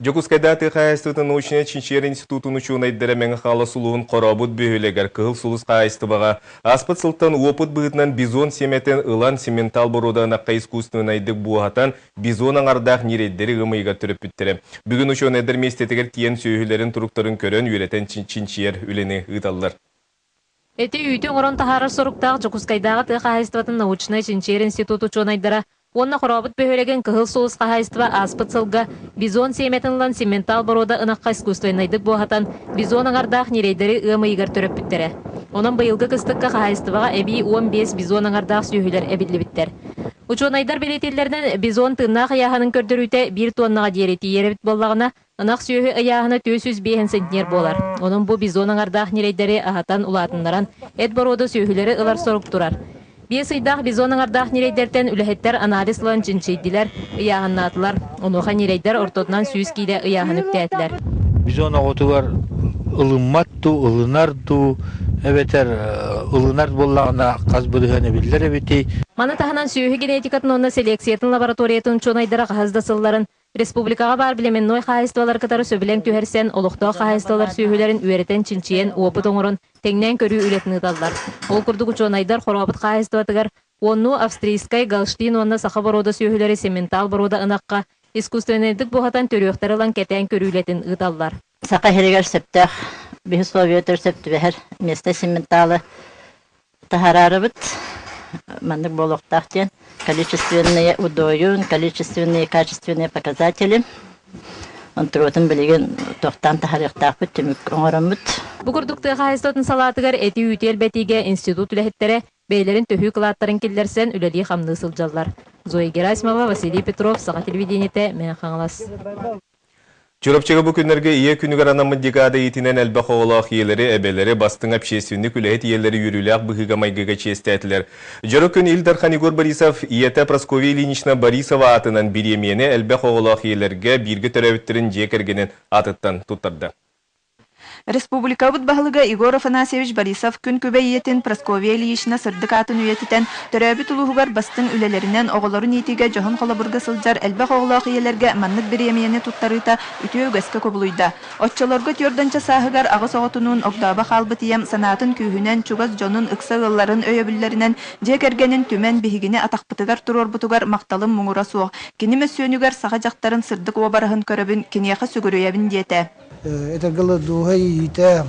Дьокуускайдааҕы тыа хаһаайыстыбатын научнай чинчийэр институтун учуонайдара Мэҥэ Хаҥалас улууһун Хорообут бөһүөлэгэр Кыһыл сулус хаһаайыстыбаҕа ааспыт сылтан уопут быһыытынан бизон сиэмэтин ылан симментал боруода ынахха искусственнайдык буоһатан бизон аҥардаах ньирэйдэри ыам ыйыгар төрөппүттэрэ. Бүгүн учуонайдар миэстэтигэр тиийэн сүөһүлэрин туруктарын көрөн, үөрэтэн чинчийэр үлэни ыыталлар. Эти үүтү оҥорон таһаарар соруктаах Дьокуускайдааҕы тыа хаһаайыстыбатын научнай-чинчийэр институт учуонайдара уонна Хорообут бөһүөлэгин Кыһыл Сулус хаһаайыстыба ааспыт сылга бизон сиэмэтин ылан симментал боруода ынахха искусственнайдык буоһатан бизон аҥардаах ньирэйдэри ыам ыйыгар төрөппүттэрэ. Онон быйылгы кыстыкка хаһаайыстыбаҕа эбии 15 бизон аҥардаах сүөһүлэр эбиллибиттэр. Учуонайдар бэлиэтииллэринэн, бизон тыыннаах ыйааһынын көрдөрүүтэ биир туоннаҕа диэри тиийэр эбит буоллаҕына, Ынах сүөһү ыйааһына 405 центнер буолар. Онон бу бизон аҥардаах ньирэйдэри аһатан, улаатыннаран, эт боруода сүөһүлэри ылар сорук турар. Биэс ыйдаах бизон аҥардаах ньирэйдэртэн үлэһиттэр анализ ылан чинчийдилэр, ыйааһыннаатылар. Онуоха ньирэйдэр ортотунан 100 киилэ ыйааһын үктээтилэр. Бизон оҕотугар ылыммат дуу, ылынар дуу, эбэтэр ылынар буоллаҕына хас бырыһыан эбиллэр эбитий? Маны таһынан сүөһү генетикатын уонна селекциятын лабораториятын учуонайдара хаһыс да сылларын Республикаҕа баар племенной хаһаайыстыбалары кытары сөбүлэҥ түһэрсэн, олохтоох хаһаайыстыбалар сүөһүлэрин үөрэтэн-чинчийэн, уопут оҥорон, тэҥнээн көрүү үлэтин ыыталлар. Ол курдук учуонайдар Хорообут хаһаайыстыбатыгар уоннуу австрийскай, галштин уонна саха боруода сүөһүлэри сементал боруода ынахха искусственнайдык буоһатан төрүөхтэри ылан кэтээн көрүү үлэтин ыыталлар. Саха сиригэр сөптөөх биһи условиятыгар сөп түбэһэр место сементалы таһаарарыбыт маннык буолуохтаах диэн количественные удойун, количественные и качественные показатели онтуруотун билигин туохтаан таһаарыахтаахпыт түмүк оҥороммут. Бу курдук тыа хаһаайыстыбатын салаатыгар эти-үүтү элбэтиигэ институт үлэһиттэрэ бэйэлэрин төһүү кылааттарын киллэрсэн үлэлии-хамныы сылдьаллар. Зоя Герасимова, Василий Петров, Саха телевидениетэ, Мэҥэ Хаҥалас. Чурапчыга бу күннэргэ Ийэ күнүгэр анаммыт декада иитинэн элбэх оҕолоох ийэлэри, эбэлэри, бастыҥ общественник үлэһит ийэлэри үөрүүлээх быһыыга-майгыга чиэстээтилэр. Дьоро күн Ил Дархан Егор Борисов ийэтэ Прасковья Ильинична Борисова аатынан бириэмийэни элбэх оҕолоох ийэлэргэ бииргэ төрөөбүттэрин дьиэ кэргэнин аатыттан туттарда. Республикабыт баһылыга Егор Афанасьевич Борисов күн күбэй ийэтин Прасковья Ильинична сырдык аатын үйэтитэн, төрөөбүт улууһугар бастыҥ үлэлэринэн оҕолорун иитиигэ дьоһун холобурга сылдьар элбэх оҕолоох ийэлэргэ маннык бириэмийэни туттарыыта үтүө үгэскэ кубулуйда. Оччолорго түөрт сааһыгар аҕыс оҕотунуун огдообо хаалбыт ийэм санаатын күүһүнэн, чугас дьонун, ыкса ыалларын өйөбүллэринэн дьиэ кэргэнин түмэн биһигини атахпытыгар туруорбутугар махталым муҥура суох. Кини мөссүөнүгэр саха дьахтарын сырдык уобараһын көрөбүн, киниэхэ сүгүрүйэбин диэтэ. Этэргэ дылы дууһа иитэ,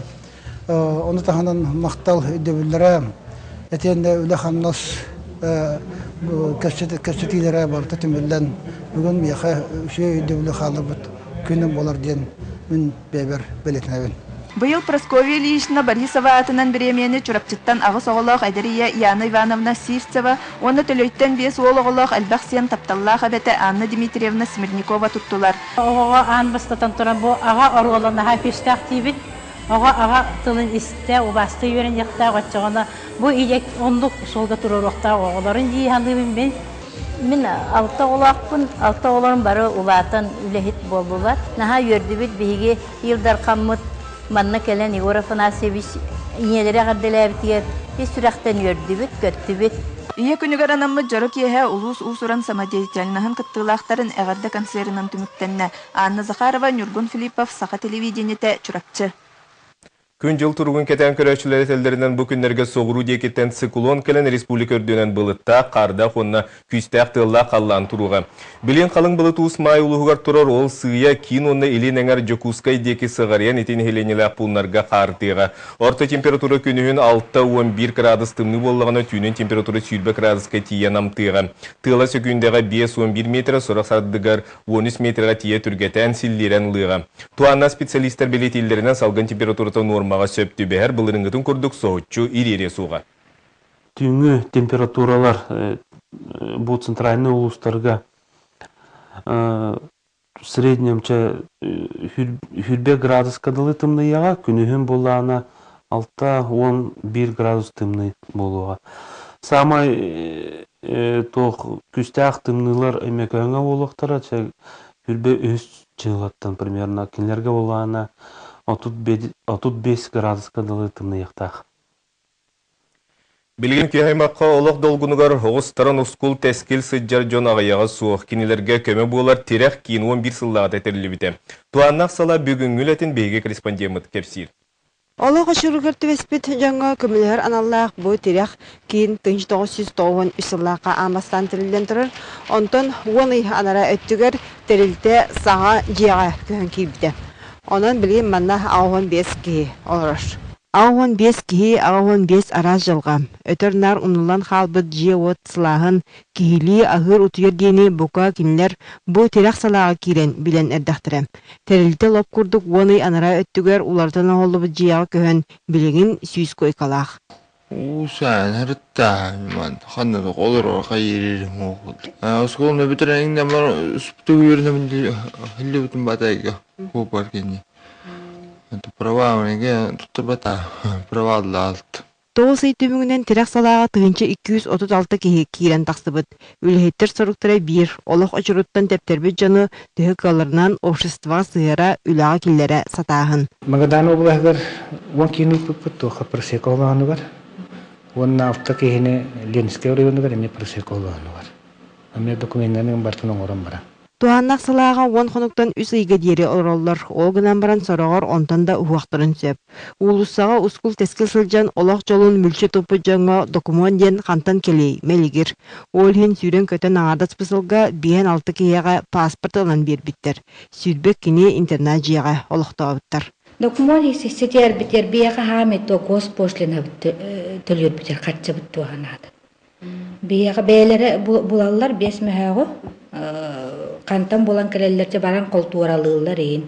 ону таһынан махтал өйдөбүллэрэ, итиэннэ үлэ-хамнас кэпсэтиилэрэ барыта түмүллэн бүгүн миэхэ үчүгэй өйдөбүлү хаалларбыт күнүм буолар диэн мин бэйэбэр бэлиэтэнэбин. Быйыл Прасковья Ильинична Борисова аатынан бириэмийэни Чурапчыттан аҕыс оҕолоох эдэр ийэ Яна Ивановна Сивцева уонна Төлөйтөн биэс уол оҕолоох элбэх сиэн тапталлаах эбэтэ Анна Дмитриевна Смирникова туттулар. Оҕоҕо аан бастатан туран бу аҕа оруола наһаа күүстээх диибит. Оҕо аҕа тылын истэ, убаастыы үөрэниэхтээх, оччоҕуна бу ийэ оннук суолга туруоруохтаах оҕолорун дии саныыбын мин. Мин алта оҕолоохпун, алта оҕолорум бары улаатан үлэһит буоллулар. Наһаа үөрдүбүт биһиги Ил Дархаммыт манна кэлэн Егор Афанасьевич ийэлэри эҕэрдэлээбитигэр ис сүрэхтэн үөрдүбүт, көттүбүт. Ийэ күнүгэр анаммыт дьоро киэһэ улуус уус-уран самодеятельноһын кыттыылаахтарын эҕэрдэ концерынан түмүктэннэ. Анна Захарова, Ньургун Филиппов, Саха телевидениетэ, Чурапчы. Күн-дьыл туругун кэтээн көрөөччүлэр этэллэринэн, бу күннэргэ соҕуруу диэкиттэн циклон кэлэн республика үрдүнэн былыттаах, хаардаах уонна күүстээх тыаллаах халлаан туруоҕа. Билигин халыҥ былыт Уус Маай улууһугар турар, ол сыыйа киин уонна илин эҥэр Дьокуускай диэки сыҕарыйан ити нэһилиэнньэлээх пууннарга хаардыаҕа. Орто температура күнүһүн 61 кыраадыс тымныы буоллаҕына, түүнүн температура 20 кыраадыска тиийэ намтыаҕа. Тыала сөкүүндэҕэ 51 метрэ, сорох ардыгар 13 метрэҕэ тиийэ түргэтээн, силлиэрэн ылыаҕа. Туһааннаах специалистар бэлиэтииллэринэн, салгын температурата нуормаҕа сөп түбэһэр, былырыыҥҥытын курдук соһуччу ириэриэ суоҕа. Түүҥҥү температуралар бу центральнай улуустарга среднемче хүрбэ градуска дылы тымныйыаҕа, күнүһүн буллаҕына 61 градус тымныы буолуоҕа. Саамай туох күүстээх тымныылар Өймөкөөҥҥө буолуохтара, хүрбэ үһүс чыһылаттан примерно кинилэргэ буоллаҕына 35 градуска дылы тымныйыахтаах. Билигин киһи аймахха олох долгунугар оҕустаран ускул-тэскил сылдьар дьон аҕыйаҕа суох. Кинилэргэ көмө буолар тирэх киин 11 сыллааҕыта тэриллибитэ. Туһааннаах салаа бүгүҥҥү үлэтин биһиги корреспондеммыт кэпсиир. Олох очуругар түбэспит дьоҥҥо көмөлөһөр аналлаах бу тирэх киин 1993 сыллаахха аан бастаан тэриллэн турар. Онтон 10 ый анараа өттүгэр тэрилтэ саҥа дьиэҕэ көһөн киирбитэ. Онон билигин манна 85 киһи олорор. 85 киһи, 85 араас дьылҕа. Өтөр-наар умнуллан хаалбыт дьиэ-уот сылааһын, киһилии аһыыр-утуйар диэни бука кинилэр бу тирэх салааҕа киирэн билэн эрдэхтэрэ. Тэрилтэ лоп курдук 10 ый анараа өттүгэр уларытан оҥоһуллубут дьиэҕэ көһөн, билигин 100 куойкалаах. Уусаан ырыттаан ханна да олорор хайыырым Оскуоланы бүтэрэн иҥнэн баран үөрэнэбин иллибитин батайга куопар кини права туттарбата права алт 9 ый түмүгүнэн тирэх салааҕа 1236 киһи киирэн тахсыбыт. Үлэһиттэр соруктара биир, олох очуруттан тэптэрбит дьону төһө кыалларынан обществоҕа сыһыара, үлэҕэ киллэрэ сатааһын. Магадан облаһыгар 10 киһини ыыппыппыт туохха просека олоонугар уонна алта киһини Ленскэй оройуонугар эмиэ просека олоонугар. Эмиэ документарын барытын оҥорон баран. Туһааннаах салааҕа 10 хонуктан үс ыйга диэри олороллор, ол гынан баран сороҕор онтон да уһуохтарын сөп. Уулуссаҕа ускул-тэскил сылдьан олох дьолун мүлчү туппут дьоҥҥо докумуон диэн хантан кэлиэй, мэлигир. Ол иһин сүүрэн-көтөн аҥаардас бысылга 5-6 киһиэхэ паспорт ылан биэрбиттэр. 20 кини интернат дьиэҕэ олохтообуттар. Докумуон ситиэрбитигэр биһиэхэ хаамай то госпошлина төлүүрбүтүгэр харчыбыт туһанаата. Биһиэхэ бэйэлэрэ булаллар 5 мөһөөҕү хантан булан кэлэллэр дьэ баран холтууралыыллар иһин.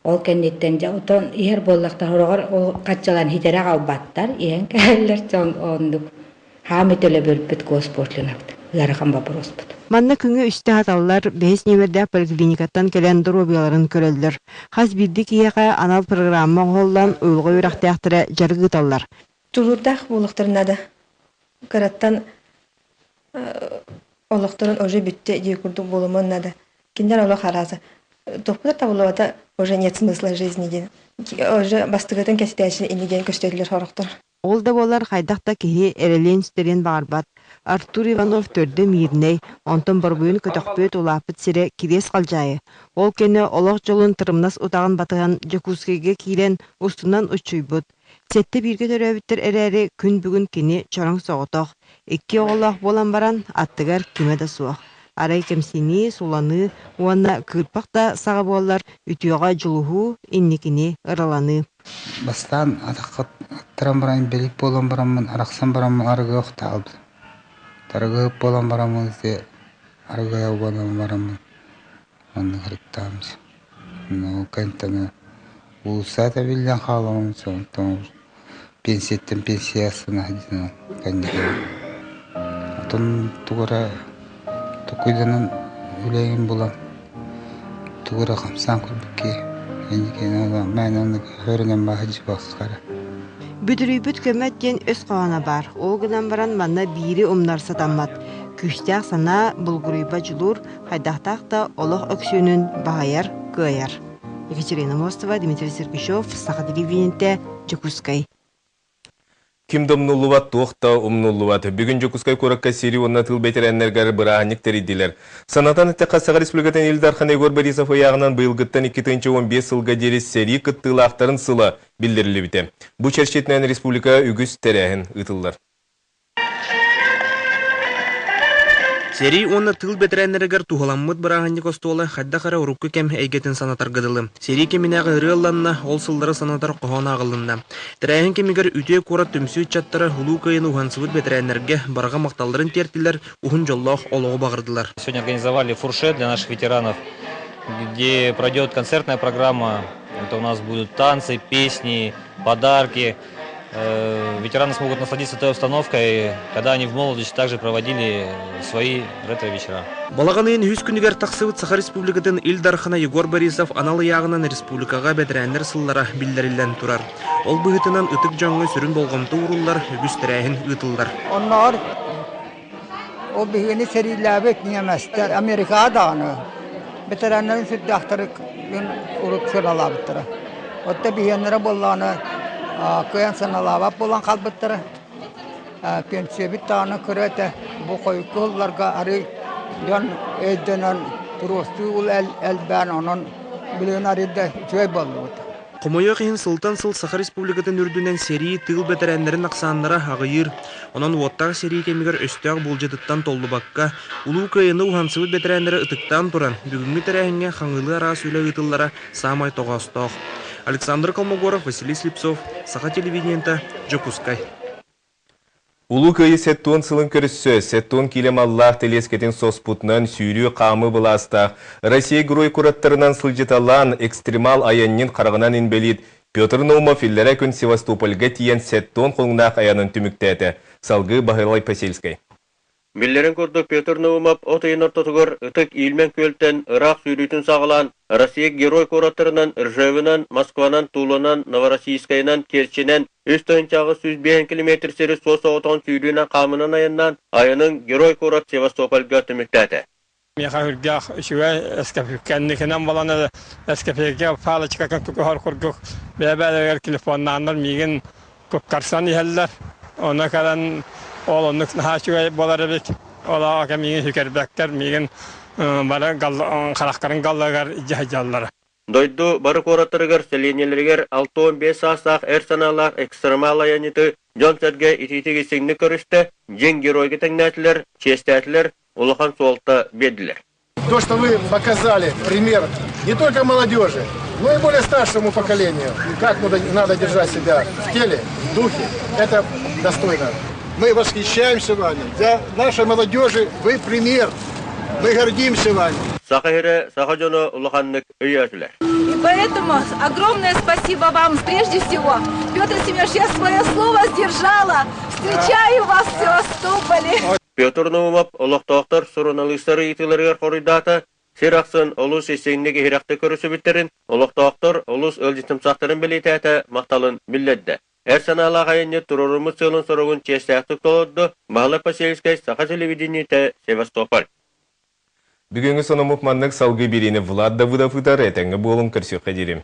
Ол кэнниттэн дьэ отон иһэр буоллахтар сороҕор ол хаччалан хитэрэ аҕалбаттар иһэн кэлэллэр дьон оннук хаамый төлөбүрбүт госпошлинабыт ыарахан боппуруоспут. Манна күҥҥэ үстэ аһаталлар, бэһис нүөмэрдээх поликлиникаттан кэлэн доруобуйаларын көрөллөр. Хас биирдии киһиэхэ анал программа оҥоһуллан уйулҕа үөрэхтээхтэрэ дьарык ыыталлар. Тулуурдаах буолуохтарын наада. Кыраттан олохторун уже бүттэ дии курдук буолумуон наада. Кинилэр олох арааса. Тохпута табыллыбата уже нет смысла жизни диэн. Уже бастыгытын кэстээчини ини диэн көстөллөр сорохтор. Ол да буоллар хайдах да киһи эрэлиэн-сүтэриэн баҕарбат. Артур Иванов төрдө Миирнэй, онтон борбуйун көтөхпүт улааппыт сирэ Кириэс Халдьаайы. Ол кэннэ олох дьолун тырымнас утаҕын батыһан Дьокуускайга киирэн устунан уччуйбут. Сэттэ бииргэ төрөөбүттэр эрээри, күн бүгүн кини чороҥ соҕотох, икки оҕолоох буолан баран, аттыгар кимэ да суох. Арай кэмсинии, суланыы уонна кыырпах да саҕа буоллар, үтүөҕэ дьулуһуу, инникини ыраланыы. Бастаан атахха аттаран баран инбэлиит буолан бараммын, арахсан бараммын арыгы охтообутум. Арыгыһыт буолан бараммын ити арыгыга буолан бараммын Оннук арыктаабыт. Ол кэнниттэн уулусса тэбиллэн хаалабын онтон пенсияттан пенсия астына сылдьан кэнники Оттон тугу эрэ толкуйданан үлэйин булан тугу эрэ хамсаан көрбүт киһи инникини мээнэ оннук өрүнэн баа сылдьыбакка эрэ. Бүдүрүйбүт көмөт диэн өс хоһооно баар. Ол гынан баран манна биири умнар сатаммат. Күүстээх санаа, булгуруйба дьулуур, хайдахтаах да олох өксүөнүн баһыйар, кыайар. Екатерина Мостова, Дмитрий Сергучев, Саха телевидениетэ, Дьокуускай. Ким да умнуллубат, туох да умнуллубат. Бүгүн Дьокуускай куоракка сири уонна тыл бэтэрээннэригэр бырааһынньык тэрийдилэр. Санатан эттэххэ, Саха Республикатын Ил Дархан Егор Борисов ыйааҕынан быйылгыттан 2015 сылга диэри сэрии кыттыылаахтарын сыла биллэриллибитэ. Бу чэрчитинэн республика үгүс тэрээһин ыытыллар. Сэрии уонна тыыл бэтэрээннэригэр туһуламмыт бырааһынньык остуола хайдах эрэ урукку кэм эйгэтин санатарга дылы. Сэрии кэминээҕи ырыа ылланна, ол сыллары санатар хоһоон ааҕылынна. Тэрээһин кэмигэр үтүө куорат түмсүү ыччаттара Улуу Кыайыыны уһансыбыт бэтэрээннэргэ барҕа махталларын тиэртилэр, уһун дьоллоох олоҕу баҕардылар. Сегодня организовали фуршет для наших ветеранов, где пройдет концертная программа. Это у нас будут танцы, песни, подарки. Ветераны смогут насладиться той обстановкой, когда они в молодости также проводили свои ретро-вечера. Балаҕан ыйын үһүс күнүгэр тахсыбыт Саха Республикатын Ил Дархана Егор Борисов анал ыйааҕынан республикаҕа бэтэрээннэр сыллара биллэриллэн турар. Ол быһыытынан ытык дьоҥҥо сүрүн болҕомто ууруллар, үгүс тэрээһин ыытыллар. Оннооҕор ол биһигини сэриилээбит ньиэмэстэр Америкаҕа даҕаны бэтэрээннэрин сүрдээхтэрин урут сыаналаабыттара. Оттон биһиэннэрэ буоллаҕына кыайан сыаналаабат буолан хаалбыттара. Пенсиябит даҕаны кыра этэ. Бу хойукку сылларга арый дьон өйдөнөн туруостуу элбээн онон билигин арый да үчүгэй буоллубут. Хомойуох иһин, сылтан сыл Саха Республикатын үрдүнэн сэрии, тыыл бэтэрээннэрин ахсааннара аҕыйыыр. Онон уоттаах сэрии кэмигэр өстөөх буулдьатыттан толлубакка, Улуу Кыайыыны уһансыбыт бэтэрээннэри ытыктаан туран, бүгүҥҥү тэрээһиҥҥэ хаҥыылыы араас үлэ ыытыллара саамай тоҕоостоох. Александр Колмогоров, Василий Слепцов, Саха телевидениета, Дьокуускай. Улуу Кыайыы 70 сылын көрсө, 70 киилэ маллаах тэлиэскэтин соспутунан сүүрүү-хаамыы былаастаах Россия Герой кураттарынан сылдьыталаан экстремал айанньын хараҕынан инбэлиит Петр Наумов иллэрээ күн Севастопольга тиийэн 70 хонугнаах айанын түмүктээтэ. Салгыы Баһылай Посельскай. Биллэрин курдук, Петр Наумов от ыйын ортотугар Ытык Ильмень күөлтэн ыраах сүүрүүтүн саҕалаан, Россия Герой куораттарынан Ржевынан, Москванан, Туланан, Новороссийскайынан, Керчинэн 3805 километр сири суос-соҕотоҕун сүүрүүнэн хаамынан айаннаан, айанын Герой куорат Севастопольга түмүктээтэ. Миэхэ үрдээх үчүгэй эскэпиккэнникинэн балан эскэпиэгэ палочка көһөр курдук бэйэ-бэйэлэригэр телефоннааннар миигин куттарсан иһэллэр. Ону кэлэн ол оннук наһаа үчүгэй буолар эбит. Ол аҕа миигин сүкэрбэттэр, миигин бары харахтарын галлагар дьаһайдьаллар. Дойду бары куораттарыгар, сэлиэнньэлэригэр 65 саастаах эр санаалаах экстремал айанньыты дьон-сэргэ итиитик-истиҥник көрүстэ, дьиҥ геройга тэҥнээтилэр, чиэстээтилэр, улахан суолта биэрдилэр. То, что вы показали пример не только молодежи, но и более старшему поколению, как надо, надо держать себя в теле, в духе, это достойно. Мы восхищаемся вами. Для нашей молодежи вы пример. Мы гордимся вами. Саха сирэ саха дьоно улаханнык өйөөтүлэр. И поэтому огромное спасибо вам прежде всего. Петр Семенович, я свое слово сдержала. Встречаю вас в Севастополе. Петр Наумов олохтоохтор суруналыыстар ыйытыыларыгар хоруйдаата, сир ахсын олус истиҥник иһирэхтик көрүсүбүттэрин, олохтоохтор олус ыалдьытымсахтарын бэлиэтээтэ, махталын биллэрдэ. Эр санаалаах айанньыт туруоруммут сыалын-соругун чиэстээхтик толордо Баһылай Посельскай, Саха телевидениетэ, Севастополь. Бүгүҥҥү сонуммут маннык салгыы биэриини Влад Давыдов ыытар, этэҥҥэ буолуҥ, көрсүөххэ диэри.